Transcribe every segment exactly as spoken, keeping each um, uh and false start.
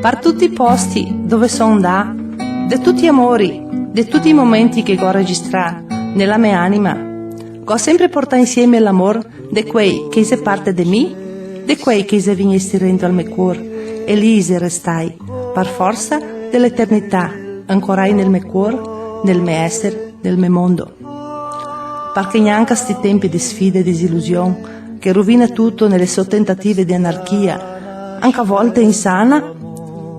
Par tuti i posti dove so ndà, de tuti i amori, de tuti i momenti che go registrà ne la me anima, go sempre portà insieme l'amor de quei che i xe parte de mi, de quei che i xe vignesti rento al me cuor, e lì i xe restai, par forsa de l'eternità, ancorai nel me cuor, nel me eser, nel me mondo. Parché gnanca sti tempi de sfida e disilusion, che ruvina tuto nele so tentative de anarchia, anca a volte insana,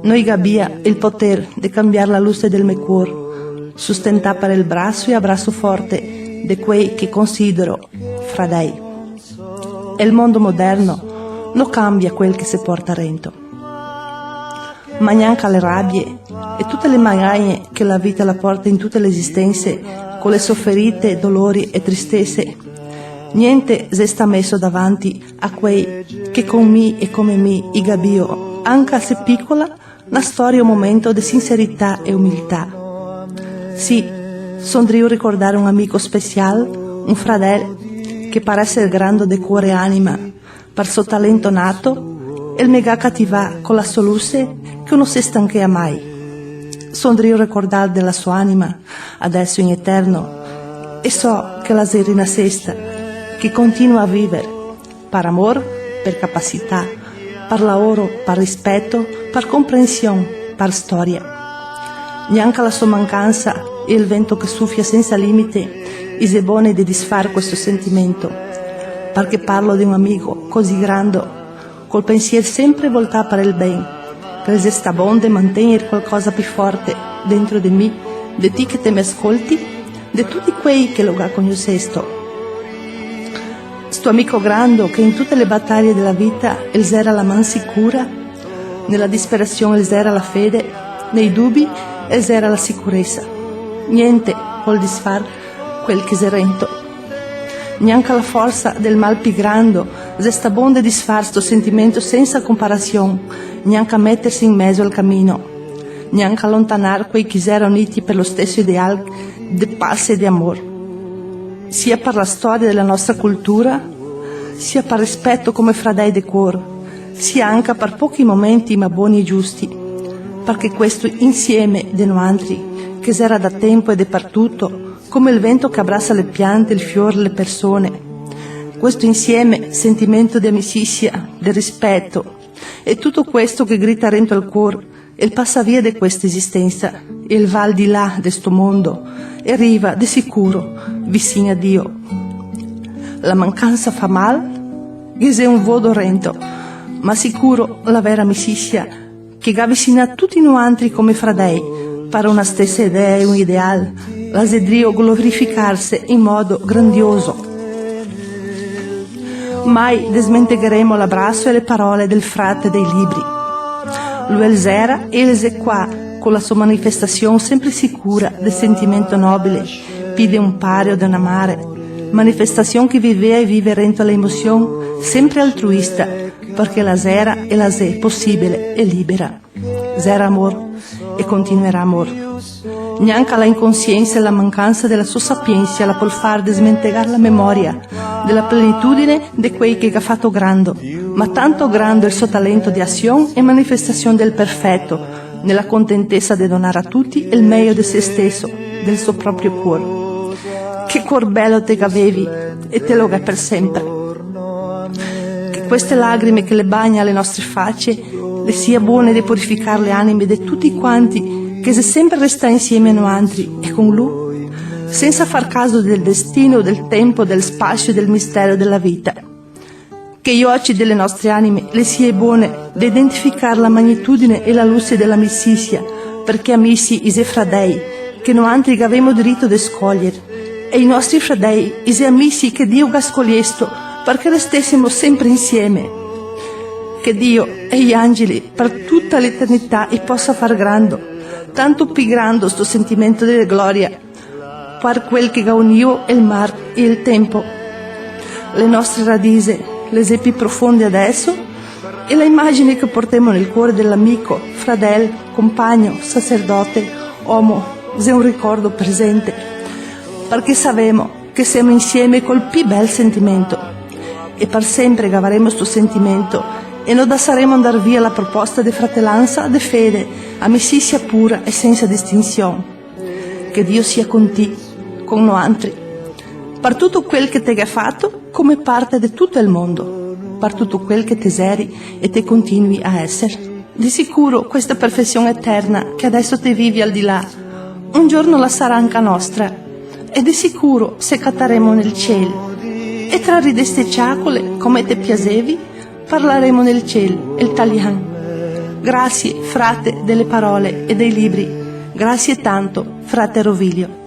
no i gabia el poter de cambiar la luse del me cuor, sustentà par el braso e abraso forte de quei che considero fradei. El mondo moderno no cambia quel che se porta rento. Ma gnanca le rabie e tute le magagne che la vita la porta in tute le esistense, co le so ferite, dolori e tristese, gnente xe sta meso davanti a quei che con mi e come mi i gabio, anca se picola, na storia, un momento de sincerità e umiltà. Sì, son drio ricordar un amico special, un fradel, che par eser grando de cuor e anima, par so talento nato, el me ga cativà co la so luse che no se stanchea mai. Son drio recordar de la so anima, adeso in eterno, e so che la xe rinasesta, che continua a viver, par amor, par capacità, par laoro, par rispeto, par comprension, par storia. Gnanca la so mancansa e el vento che sufia sensa limite i xe bone de disfar questo sentimento, parché parlo de un amico così grando, col pensier sempre voltà par el ben, che el xe sta bon de mantegner qualcosa pi forte dentro de mi, de ti che te me scolti, de tuti quei che lo ga cognosesto. Sto amico grando che in tute le bataglie de la vita el xera la man sicura, nela disperasion el xera la fede, nei dubi el xera la sicuresa. Gnente pol disfar quel che xe rento. Gnanca la forsa del mal pi grando xe sta bon de disfar sto sentimento sensa comparasion, gnanca meterse in mezo al camino, gnanca alontanar quei che i xera uniti par lo steso ideal de pace e de amor. Sia par la storia de la nostra cultura, sia par rispeto come fradei de cuor, sia anca par pochi momenti ma boni e giusti, parché questo insieme de noantri, che xera da tempo e departuto, come el vento che abrasa le piante, el fior, le persone, questo insieme, sentimento de amicisia, de rispeto, e tuto questo che grita rento al cuor, el pasa via de questa esistensa, el va al di là de sto mondo, e riva de sicuro vicin a Dio. La mancansa fa mal, ghe xe un vodo rento, ma sicuro la vera amicisia che ga vicinà tuti noantri come fradei, par una stesa idea e un ideal, la xe drio glorificarse in modo grandioso. Mai desmentegheremo l'abraso e le parole del frate dei libri. Lu el xera e el xe qua, co la so manifestasion sempre sicura de sentimento nobile, pi de un pare o de una mare, manifestasion che vivea e vive rento a la emosion sempre altruista, parché la xera e la xe posibile e libera. Xera amor e continuerà amor. Gnanca la inconsiensa e la mancansa de la so sapiensa la pol far desmentegar la memoria de la plenitudine de quei che ga fato grando, ma tanto grando el so talento de asion e manifestasion del perfeto, nela contentesa de donar a tuti el mejo de se steso, del so proprio cuor. Che cuor belo te gavevi e te lo ga par sempre. Che queste lagrime che le bagna le nostre face le sia bone de purificar le anime de tuti quanti che xe sempre restà insieme a noantri e con lu, sensa far caso del destino, del tempo, del spasio e del mistero de la vita. Che i oci de le nostre anime le sie bone de identificar la magnitudine e la luse de l'amicisia, parché amisi i xe fradei, che noantri gavemo dirito de scoglier, e i nostri fradei i xe amisi che Dio ga scoliesto, parché restesimo sempre insieme. Che Dio e i angeli par tuta l'eternità i posa far grando, tanto pi grando sto sentimento de gloria, par quel che ga unìo el mar e el tempo. Le nostre radise le xe pi profonde adeso, e la imagine che portemo nel cuore de l'amico, fradel, compagno, sacerdote, omo, xe un ricordo presente, parché savemo che semo insieme col pi bel sentimento, e par sempre gavaremo sto sentimento e no dasaremo ndar via la proposta de fratelansa, de fede, amicisia pura e sensa distinsion. Che Dio sia con ti, con noantri, par tuto quel che te ga fato come parte de tuto el mondo, par tuto quel che te xeri e te continui a eser. De sicuro questa perfesion eterna che adeso te vivi al di là, un giorno la sarà anca nostra, e de sicuro se cataremo nel ciel, e tra ride e ciacole, come te piasevi, parlaremo nel ciel el talian. Grasie, frate, dele parole e dei libri. Grasie tanto, frate Rovilio.